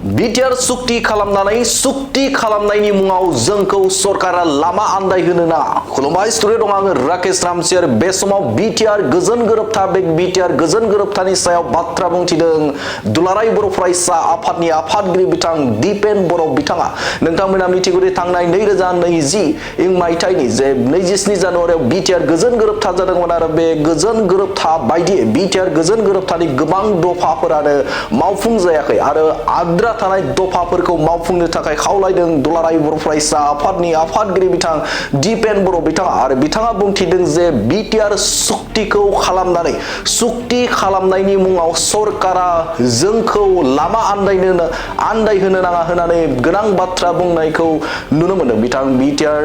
BTR सुक्ति खालामनायनि मुङाव जोंखौ सरकारा लामा आन्दायहोनो नाङा। खुलुमबाय स्टुडिअ दं आङो राकेश रामसियार। बे समाव बिटिआर गोजोन गोरोबथा बे बिटिआर गोजोन गोरोबथानि सायाव बाथ्रा बुंथिदों दुलाराय बर' फरायसा आफादनि आफादगिरि बिथां दिपेन बर' बिथाङा। नोंथांमोना मिथिगौ दि थांनाय 2020 मायथाइनि जे 27 जानुवारियाव बिटिआर गोजोन गोरोबथा जादोंमोन आरो बे गोजोन गोरोबथा बायदियै बिटिआर गोजोन गोरोबथानि गोबां दफाफोरानो मावफुं जायाखै आरो आद्रा थानाय दफाफोरखौ मावफुंनो थाखाय खावलायदों दुलाराय बर' फरायसा आफादनि आफादगिरि बिथां दिपेन बर' बिथाङा। आरो बिथाङा बुंथिदों जे बिटिआर सुक्तिखौ खालामनायनि मुङाव सरकारा जोंखौ लामा आन्दायहोनो नाङा होननानै गोनां बाथ्रा बुंनायखौ नुनो मोनदों। बिथां बिटिआर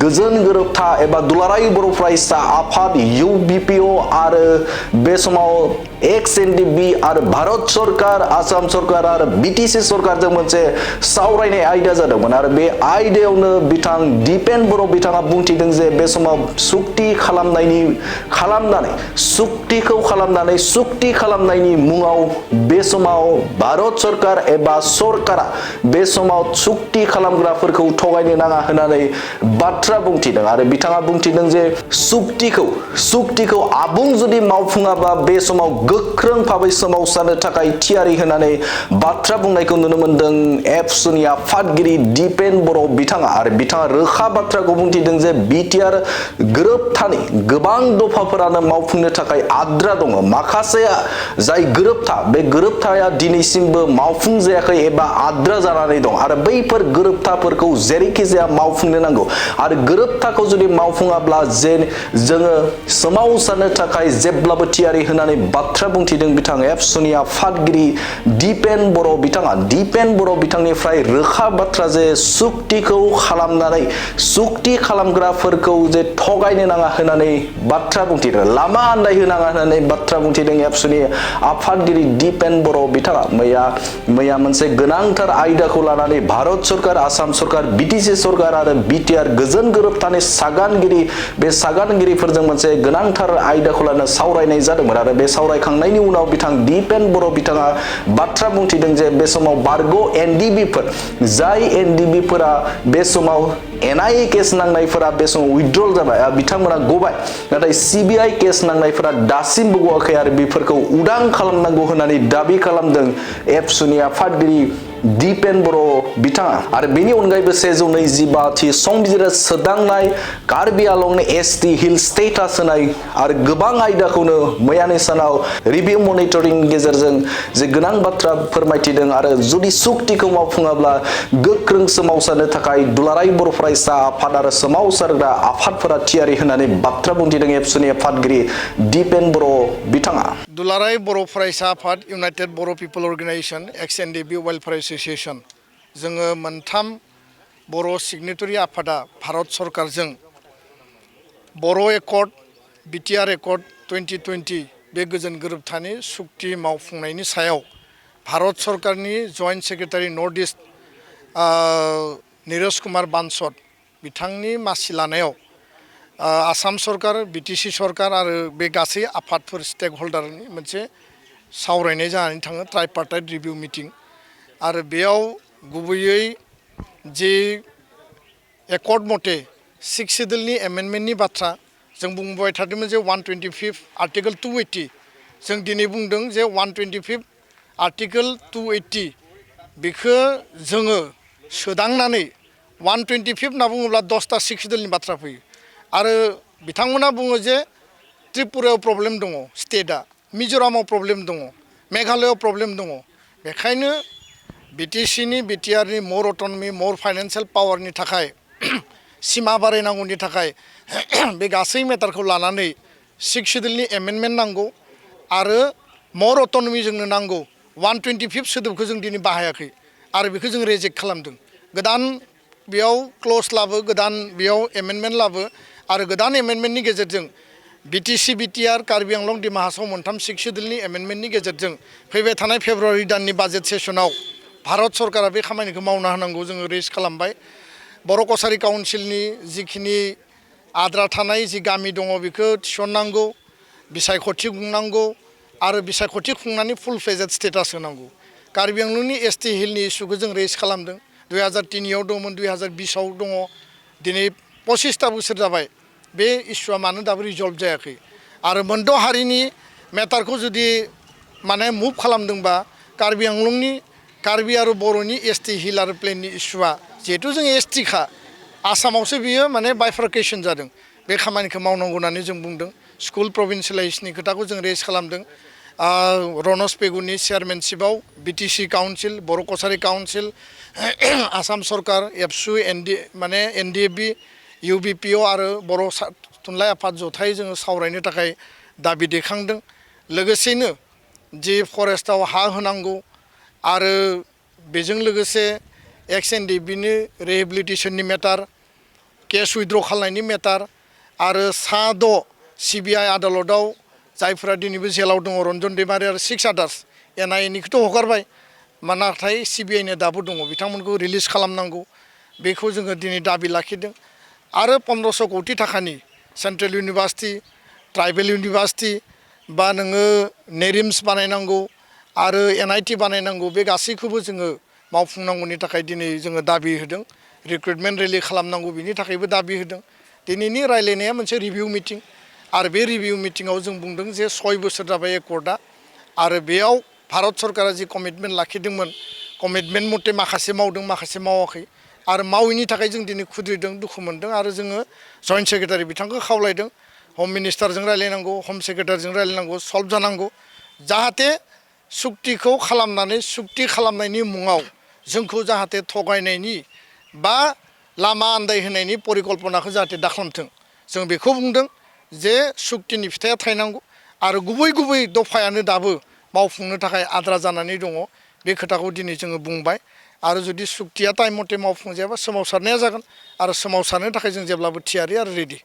गोजोन गोरोबथा एबा दुलाराय बर' फरायसा आफाद UBPO आरो बे समाव XNDB आरो भारत सरकार आसाम सरकार आरो BTC सरकारजों मोनसे सावरायनाय आयदा जादोंमोन आरो बे आयदायावनो बिथां दिपेन बर' बिथाङा बुंथिदों जे बे समाव सुक्ति खालामनायनि मुङाव बे समाव भारत सरकार एबा सरकारा बे समाव सुक्ति खालामग्राफोरखौ थगायनो नाङा होननानै बाथ्रा बुंथिदों आरो बिथाङा बुंथिदों जे सुक्तिखौ आबुं जुदि मावफुङाबा बे समाव गोख्रों भाबै सोमावसारनो थाखाय थियारि होननानै बाथ्रा बुंनायखौ नुनो मोनदों एबसुनि आफादगिरि दिपेन बर' बिथाङा। आरो बिथाङा रोखा बाथ्राखौ बुंथिदों जे बिटिआर गोरोबथानि गोबां दफाफोरानो मावफुंनो थाखाय आद्रा दङ। माखासे जाय बे गोरोबथाया दिनैसिमबो मावफुं जायाखै एबा आद्रा जानानै दं आरो बैफोर गोरोबथाफोरखौ जेरैखि जाया मावफुंनो नांगौ आरो गोरोबथाखौ जुदि मावफुङाब्ला जोङो सोमावसारनो थाखाय जेब्लाबो थियारि होननानै बाथ्रा बुंथिदों बिथां एबसुनि आफादगिरि दिपेन बर' बिथाङा। दिपेन बर' बिथांनिफ्राय रोखा बाथ्रा जे सुक्ति खालामग्राफोरखौ जे थगायनो नाङा होननानै बाथ्रा बुंथिदों, लामा आन्दायहोनाङा होननानै बाथ्रा बुंथिदों एबसुनि आफादगिरि दिपेन बर' बिथाङा। मैया मोनसे गोनांथार आयदाखौ लानानै भारत सरकार आसाम सरकार BTC सरकार आरो बिटिआर गोजोन गोरोबथानि सागानगिरिफोरजों मोनसे गोनांथार आयदाखौ लानानै सावरायनाय जादोंमोन आरो बे सावरायखांनायनि उनाव बिथां दिपेन बर' बिथाङा बाथ्रा बुंथिदों जे बे समाव बारग' NDBफोरा बे समाव NIA केस नांनायफोरा बे समाव उइथड्रल जाबाय, बिथांमोना गबाय, नाथाय CBI केस नांनायफोरा दासिमबो गवाखै आरो बेफोरखौ उदां खालामनांगौ होननानै दाबि खालामदों एबसुनि आफादगिरि दिपेन बर' बिथाङा। आरो बेनि अनगायैबो 125थि संबिजिरा सोदांनाय, कार्बि आंलंनि ST हिल स्टेटास होनाय आरो गोबां आयदाखौनो मैयानि सानाव रिभिउ मनिटरिंनि गेजेरजों जे गोनां बाथ्रा फोरमायथिदों आरो जुदि सुक्तिखौ मावफुङाब्ला गोख्रों सोमावसारनो थाखाय दुलाराय बर' फरायसा आफाद आरो सोमावसारग्रा आफादफोरा थियारि होननानै बाथ्रा बुंथिदों एबसुनि आफादगिरि दिपेन बर' बिथाङा। दुलाराय बर' फरायसा आफाद, united Bodo' people organisation, XNDB welfare association, जोङो मोनथाम बर' सिगनेटरि आफादा भारत सरकारजों बर' एकर्ड, बिटिआर एकर्ड 2020 बे गोजोन गोरोबथानि सुक्ति मावफुंनायनि सायाव भारत सरकारनि joint secretary north east Neeraj Kumar बांसद बिथांनि मासि लानायाव आसाम सरकार, BTC सरकार आरो बे गासै आफादफोर स्टेक हल्डारनि मोनसे सावरायनाय जानानै थाङो, ट्राइपार्टाइट रिभिउ मिटिं। आरो बेयाव गुबैयै जे एकर्ड मथे 6 सिडुलनि एमेन्डमेन्टनि बाथ्रा जों बुंबाय थादोंमोन जे 125 आर्टिकल 280, जों दिनै बुंदों जे 125 आर्टिकल 280 बेखौ जोङो सोदांनानै 125 होनना बुङोब्ला 10टा 6 सिडुलनि बाथ्रा फैयो आरो बिथांमोना बुङो जे त्रिपुरायाव प्रब्लेम दङ, स्टेटआ मिज'रामाव प्रब्लेम दङ, मेघालयआव प्रब्लेम दङ। बेखायनो BTCनि बिटिआरनि मर अटनमि, मर फाइनान्सियेल पावारनि थाखाय सिमा बारायनांगौनि थाखाय बे गासै मेटारखौ लानानै 6 सिडुलनि एमेन्डमेन्ट नांगौ आरो मर अटनमि जोंनो नांगौ। 125 सोदोबखौ जों दिनै बाहायाखै आरो बेखौ जों रिजेक्ट खालामदों। गोदान बेयाव क्लज लाबो, गोदान बेयाव एमेन्डमेन्ट लाबो आरो गोदान एमेन्डमेन्टनि गेजेरजों BTC बिटिआर कार्बि आंलं दिमा हासाव मोनथाम 6 सिडुलनि एमेन्डमेन्टनि गेजेरजों फैबाय थानाय फेब्रुवारि दाननि बाजेट सेसनाव भारत सरकारा बे खामानिखौ मावना होनांगौ जोङो रेज खालामबाय। बर' कसारि काउन्सिलनि जिखिनि आद्रा थानाय जि गामि दङ बेखौ थिसननांगौ, बिसायख'थि खुंनांगौ आरो बिसायख'थि खुंनानै फुल फ्लेजेड स्टेटास होनांगौ। कार्बि आंलंनि एसटि हिलनि इस्युखौ जों रेज खालामदों 2003 आव दंमोन 2020 आव दङ दिनै 25 बोसोर जाबाय बे इस्युआ मानो दाबो रिजल्भ जायाखै आरो मोनद' हारिनि मेटारखौ जुदि माने मुभ खालामदोंबा कार्बि आंलंनि कार्बि आरो बर'नि एसटि हिल आरो प्लेननि इस्युआ जिहेतु जों एसटिखा आसामावसो बियो माने बाइफार्केसन जादों बे खामानिखौ मावनांगौ होननानै जों बुंदों स्कुल प्रभिन्सियेलाइजेसननि खोथाखौ जों रेज खालामदों रनस पेगुनि चेयारमेनशिपआव बिटिसि काउन्सिल बर' कसारि काउन्सिल आसाम सरकार एबसु माने एनडिएफबि इउबिपिअ आरो बर' थुनलाइ आफाद जथायै जोङो सावरायनो थाखाय दाबि दैखांदों लोगोसेनो जि फरेस्टआव हा होनांगौ आरो बेजों लोगोसे एक्स एनडिएफबिनि रिहेबिलिटेसननि मेटार केस उइथड्र खालामनायनि मेटार आरो सा 6 सिबिआइ आदालतआव जायफोरा दिनैबो जेलाव दङ रन्जन दैमारि आरो 6 आदार्स एनआइएनिखौथ' हगारबाय नाथाय सिबिआइनो दाबो दङ बिथांमोनखौ रिलिज खालामनांगौ बेखौ जोङो दिनै दाबि लाखिदों आरो 1500 कौटि थाखानि सेन्ट्रेल इउनिभार्सिटि ट्राइबेल इउनिभार्सिटि बा नोङो नेरिम्स बानायनांगौ आरो एनआइटि बानायनांगौ बे गासैखौबो जोङो मावफुंनांगौनि थाखाय दिनै जोङो दाबि होदों रिक्रुटमेन्ट रेलि खालामनांगौ बिनि थाखायबो दाबि होदों दिनैनि रायलायनाया मोनसे रिभिउ मिटिं आरो बे रिभिउ मिटिङाव जों बुंदों जे 6 बोसोर जाबाय एकर्डआ आरो बेयाव भारत सरकारा जि कमिटमेन्ट लाखिदोंमोन कमिटमेन्ट मथे माखासे मावदों माखासे मावाखै आरो मावैनि थाखाय जों दिनै खुद्रिदों दुखु मोनदों आरो जोङो जइन्ट सेक्रेटारि बिथांखौ खावलायदों हम मिनिस्टारजों रायलायनांगौ हम सेक्रेटारिजों रायलायनांगौ सल्भ जानांगौ जाहाथे सुक्तिखौ खालामनानै सुक्ति खालामनायनि मुङाव जोंखौ जाहाथे थगायनायनि बा लामा आन्दायहोनायनि परिकल्पनाखौ जाहाथे दाखालामथों जों बेखौ बुंदों जे सुक्तिनि फिथाइया थायनांगौ आरो गुबै दफायानो दाबो मावफुंनो थाखाय आद्रा जानानै दङ बे खोथाखौ दिनै जोङो बुंबाय आरो जुदि सुक्तिया टाइम मथे मावफुंजायाबा सोमावसारनाया जागोन आरो सोमावसारनो थाखाय जों जेब्लाबो थियारि आरो रेडि